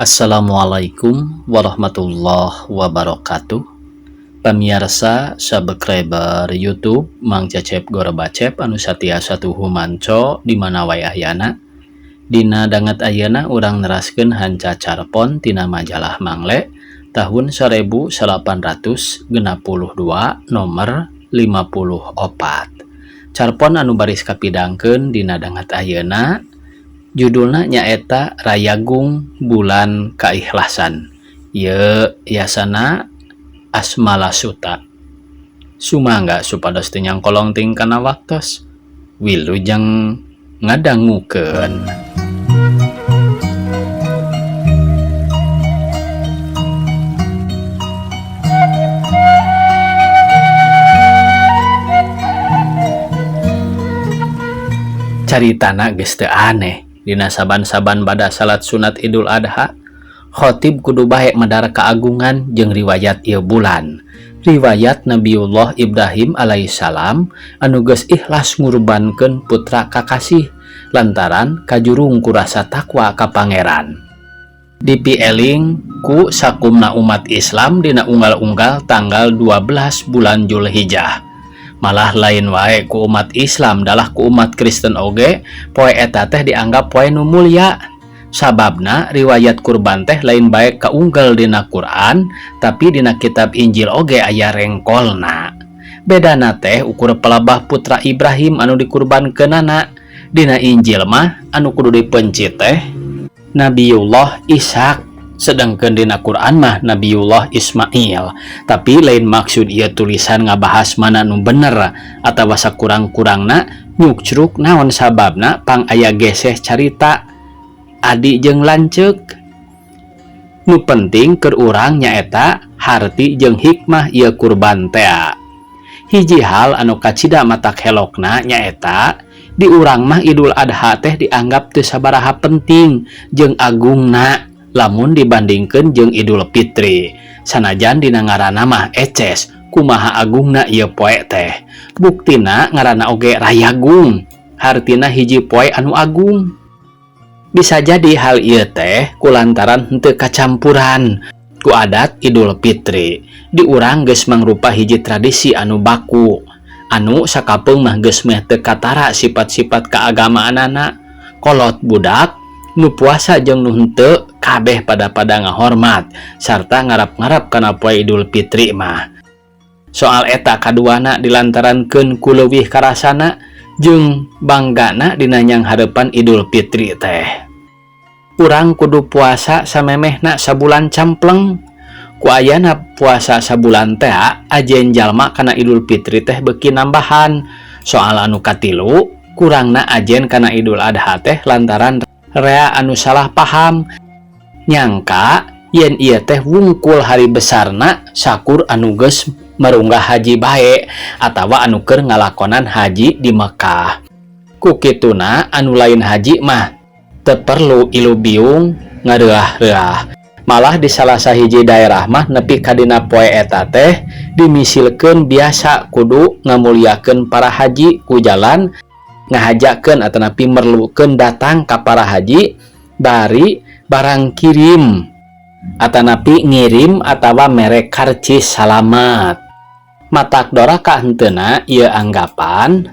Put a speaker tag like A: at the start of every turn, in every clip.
A: Assalamualaikum warahmatullahi wabarakatuh. Pamiarsa subscriber YouTube Mang Cecep Gorebacep anu satia satuhu manco di mana wae ayana. Dina danget ayeuna urang neraskeun hanca carpon tina majalah Mangle tahun 1862 nomor 54. Carpon anu baris kapidangkeun dina danget ayeuna judulna nyaeta Rayagung Bulan Kaikhlasan. Ieu yasana Asmala Suta. Sumangga supados teu nyangkolong ting kana waktos. Wilujeng ngadangukeun. Caritana geus teu aneh. Dina saban-saban bada salat sunat Idul Adha, khotib kudu bae medar keagungan jeung riwayat ieu bulan. Riwayat Nabiullah Ibrahim alaihissalam anu geus ikhlas ngurbankeun putra kakasih lantaran kajurung ku rasa takwa ka Pangeran. Dipieling ku sakumna umat Islam dina unggal-unggal tanggal 12 bulan Julhijjah. Malah lain wae ku umat Islam dalah ku umat Kristen oge poe eta teh dianggap poe nu mulia. Sababna riwayat kurban teh lain bae kaunggal dina Quran tapi dina kitab Injil oge aya rengkolna. Bedana teh ukur pelabah putra Ibrahim anu dikurbankeunana. Dina Injil mah anu kudu dipencit teh Nabiullah Ishak, sedangkan dina Quran mah Nabiullah Ismail. Tapi lain maksud ieu tulisan ngabahas mana nu bener atawa sakurang-kurangna nyukcruk naon sababna pang aya geseh carita adi jeung lanceuk. Nu penting keur urang nyaeta harti jeung hikmah ieu kurban tea. Hiji hal anu kacida matak helokna nyaeta di urang mah Idul Adha teh dianggap teu sabaraha penting jeung agungna lamun dibandingkeun jeung Idul Fitri. Sanajan dina ngaranna mah eces, kumaha agungna ieu poe teh. Buktina ngaranna oge Rayagung, hartina hiji poe anu agung. Bisa jadi hal ieu teh kulantaran henteu kacampuran ku adat Idul Fitri. Di urang geus mangrupa hiji tradisi anu baku, anu sakapeung mah geus meh teu katara sifat-sifat keagamaanana. Kolot budak nu puasa jeung nu henteu kabeh pada-pada ngahormat sarta ngarap-ngarap kana poe Idul Fitri mah. Soal eta kaduana dilantarankeun ku leuwih karasana jeung banggana dina nyanghareupan Idul Fitri teh. Urang kudu puasa samemehna sabulan campleng. Ku ayana puasa sabulan teh ajen jalma kana Idul Fitri teh beuki nambahan. Soal anu katilu kurangna ajen kana Idul Adha teh lantaran rea anu salah paham nyangka yen ieu teh wungkul hari besarna sakur anu geus merunggah haji bae atawa anu keur ngalakonan haji di Mekah. Ku kituna anu lain haji mah teu perlu ilu biung ngareuah-reuah. Malah di salah sahiji daerah mah nepi ka dina poe eta teh dimisilkeun biasa kudu ngamuliakeun para haji ku jalan ngahajakeun atanapi merlukeun datang ka para haji bari barang kirim atanapi ngirim atawa mere karcis salamat. Matak doraka henteuna ieu anggapan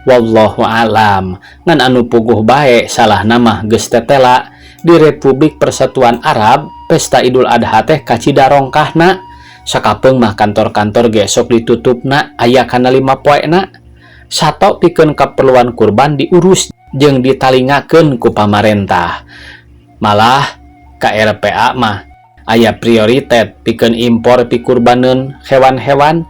A: wallahu alam. Ngan anu puguh bae salahna mah geus tetela di Republik Persatuan Arab pesta Idul Adha teh kacida rongkahna. Sakapeung mah kantor-kantor ge sok ditutupna aya kana 5 poena. Sato pikeun kaperluan kurban diurus jeung ditalingakeun ku pamarentah. Malah KRPA mah aya prioritet pikeun impor pikurbaneun hewan-hewan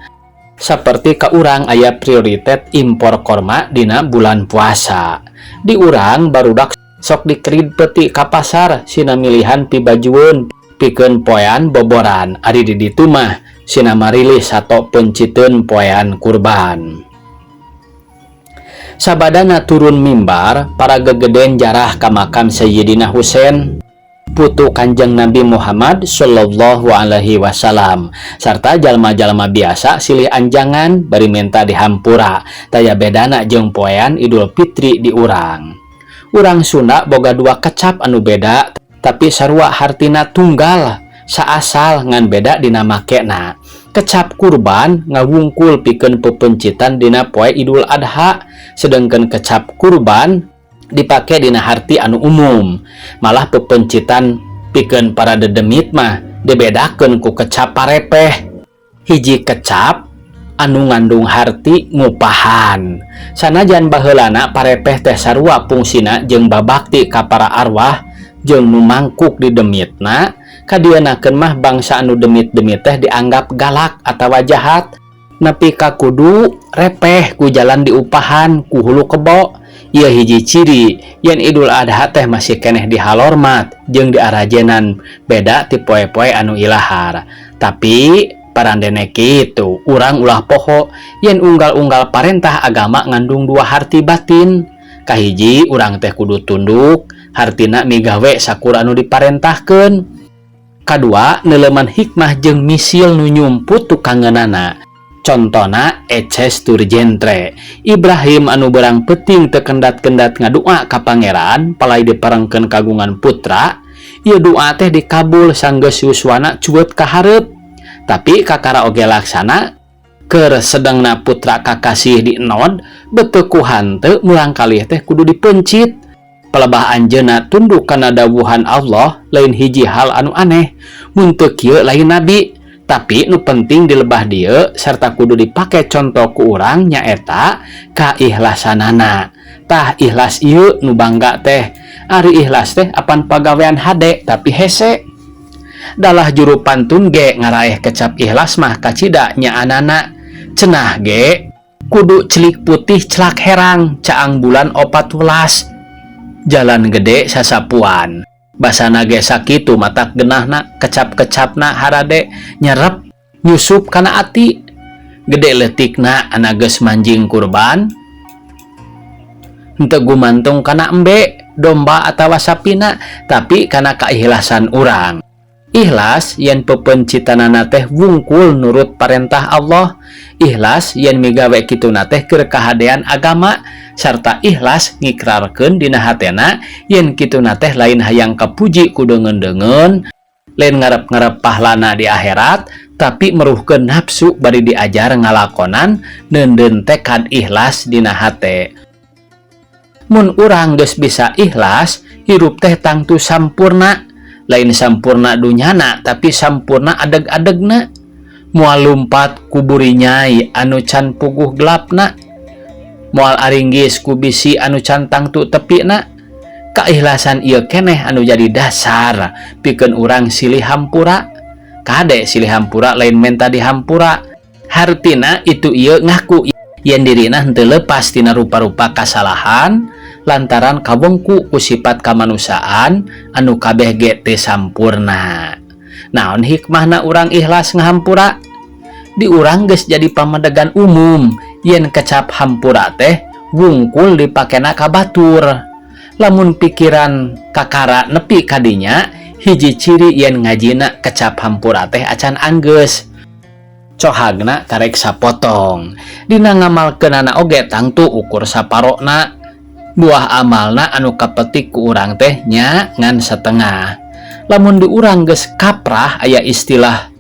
A: seperti ka urang aya prioritet impor korma dina bulan puasa. Di urang barudak sok dikerid peti ka pasar sina milihan pibajueun pikeun poean boboran. Ari di ditu mah sina marilih sato penciteun poean kurban. Sabadana turun mimbar, para gegeden jarah ka makam Sayyidina Husain, putu Kanjeng Nabi Muhammad sallallahu alaihi wasallam, sarta jalma-jalma biasa silih anjangan bari minta dihampura. Taya bedana jeung poean Idul Fitri di urang. Urang Sunda boga dua kecap anu beda Tapi sarua hartina, tunggal saasal, ngan beda dina makena. Kecap kurban ngawungkul pikeun pepencitan dina poe Idul Adha, sedangkan kecap kurban dipake dina harti anu umum. Malah pepencitan pikeun para dedemit mah dibedakeun ku kecap parepeh. Hiji kecap anu ngandung harti ngupahan. Sanajan baheulana parepeh teh sarua fungsina jeung babakti ka para arwah jeung nu mangkuk di demitna, kadieunakeun mah bangsa anu demit-demit teh dianggap galak atawa jahat, nepi ka kudu repeh ku jalan diupahan ku hulu kebo. Ieu hiji ciri yen Idul Adha teh masih keneh dihalormat jeung diarajenan, beda ti poe-poe anu ilahar. Tapi parandene kitu, urang ulah poho yen unggal-unggal parentah agama ngandung dua harti batin. Kahiji, urang teh kudu tunduk, hartina migawe sakur anu diparentahkeun. Kadua, neuleman hikmah jeung misil nu nyumput tukangeunana. Contona eces tur jentre Ibrahim anu berang peting teu kendat-kendat ngadua ka Pangeran palai diparengkeun kagungan putra. Ieu doa teh dikabul sanggeus yuswana cueut ka hareup. Tapi kakara oge laksana, keur sedengna putra kakasih dienod, beuteung ku hanteu murangkalih teh kudu dipencit. Palebah anjeunna tunduk kana dawuhan Allah lain hiji hal anu aneh. Mun teu kieu lain nabi. Tapi nu penting di lebah dieu serta kudu dipake contoh ku urang nyaeta kaikhlasanana. Tah, ikhlas ieu nu bangga teh. Ari ikhlas teh apan pagawean hade, tapi hese. Dalah juru pantun ge ngaraeh kecap ikhlas mah kacida nyaanana. Cenah ge kudu celik putih celak herang, caang bulan 4 welas, jalan gede sasapuan. Basana ge sakitu matak genahna kecap-kecapna harade nyerep nyusup kana ati. Gede leutikna anak geus manjing kurban henteu gumantung kana embe domba atawa sapina, tapi kana kaikhlasan urang. Ikhlas yen pepencitanana teh wungkul nurut parentah Allah, ikhlas yen migawe kituna teh keur kahadean agama, sarta ikhlas ngikrarkeun dina hatena yen kituna teh lain hayang kapuji ku deungeun-deungeun, lain ngarep-ngarep pahlana di akhirat, tapi meruhkeun nafsu bari diajar ngalakonan neundeun tekad ikhlas dina hate. Mun urang geus bisa ikhlas, hirup teh tangtu sampurna. Lain sampurna dunyana, tapi sampurna adeg-adegna. Moal lumpat ku burinyai anu can puguh gelapna, moal aringgis ku bisi anu can tangtu tepina. Keikhlasan ieu keneh anu jadi dasar pikeun urang silih hampura. Kade, silih hampura lain menta dihampura. Hartina itu ieu ngaku yen dirina henteu lepas tina rupa-rupa kasalahan lantaran kawengku ku sifat kamanusiaan anu kabeh ge teu sampurna. Naon hikmahna urang ikhlas ngahampura? Di urang geus jadi pamadegan umum yen kecap hampura teh wungkul dipakena ka batur. Lamun pikiran kakara nepi kadinya, hiji ciri yen ngajina kecap hampura teh acan anggeus, cohagna karek sapotong. Dina ngamalkeunana oge tangtu ukur saparona. Buah amalna anu kapetik ku urang teh nya ngan setengah. Lamun di urang geus kaprah aya istilah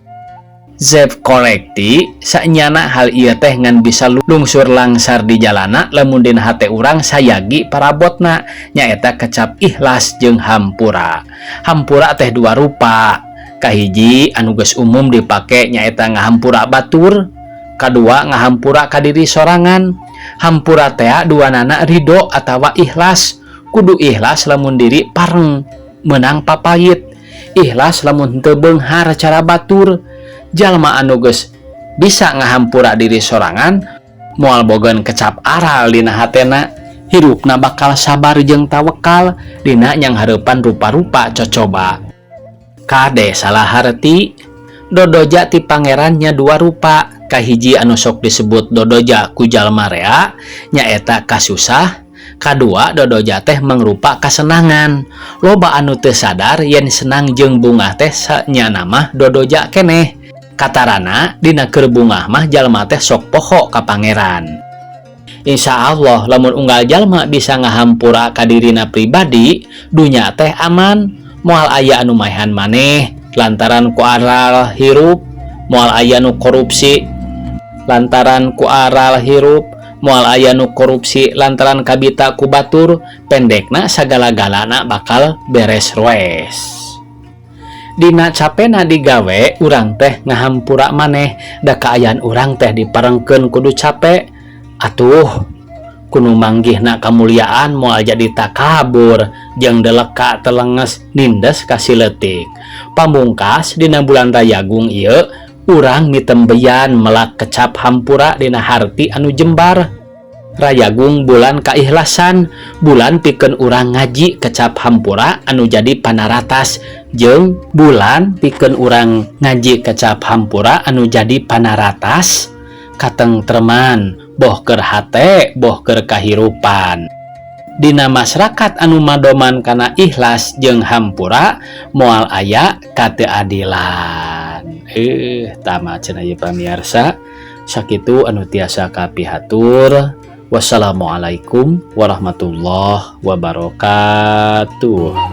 A: self korekti, sanyana hal ieu teh ngan bisa lungsur langsar di jalana lamun dina hate urang sayagi parabotna, nyaeta kecap ikhlas jeung hampura. Hampura teh dua rupa. Kahiji, anu geus umum dipake, nyaeta ngahampura batur. Kadua, ngahampura ka diri sorangan. Hampura tea duanana ridho atawa ikhlas. Kudu ikhlas lamun diri pareng menang papayit, ikhlas lamun henteu beunghar cara batur. Jalma anu geus bisa ngahampura diri sorangan moal boga kecap aral dina hatena. Hirupna bakal sabar jeung tawakal dina nyanghareupan rupa-rupa cocoba. Kade, salah harti. Dodoja ti Pangerannya dua rupa. Kahiji, anu sok disebut dodoja ku jalma rea, nyaeta kasusah. Kadua, dodoja teh mangrupa kasenangan. Loba anu teu sadar yen senang jeung bungah teh sanyana mah dodoja keneh. Katarana dina keur bungah mah jalma teh sok poho ka Pangeran. Insya Allah lamun unggal jalma bisa ngahampura ka dirina pribadi, dunya teh aman. Moal aya anu maehan maneh lantaran ku aral hirup. Moal aya nu korupsi lantaran ku aral hirup. Moal aya nu korupsi lantaran kabita ku batur. Pendekna, sagala-galana bakal beres roes. Dina capena digawe, urang teh ngahampura maneh, da kaayaan urang teh diparengkeun kudu capek. Atuh ku nu manggihna kamuliaan moal jadi takabur jeung deleka telenges nindes ka si leutik. Pamungkas, dina bulan Rayagung ieu urang mitembeyan melak kecap hampura dina harti anu jembar. Rayagung bulan kaikhlasan, bulan pikeun urang ngaji kecap hampura anu jadi panaratas, jeung bulan pikeun urang ngaji kecap hampura anu jadi panaratas katengtreman, boh keur hate, boh keur kahirupan. Dina masyarakat anu madoman kana ikhlas jeung hampura, moal aya kateuadilan. Tamat cenah ieu, pamiarsa. Sakitu anu tiasa kapihatur. Wassalamualaikum warahmatullahi wabarakatuh.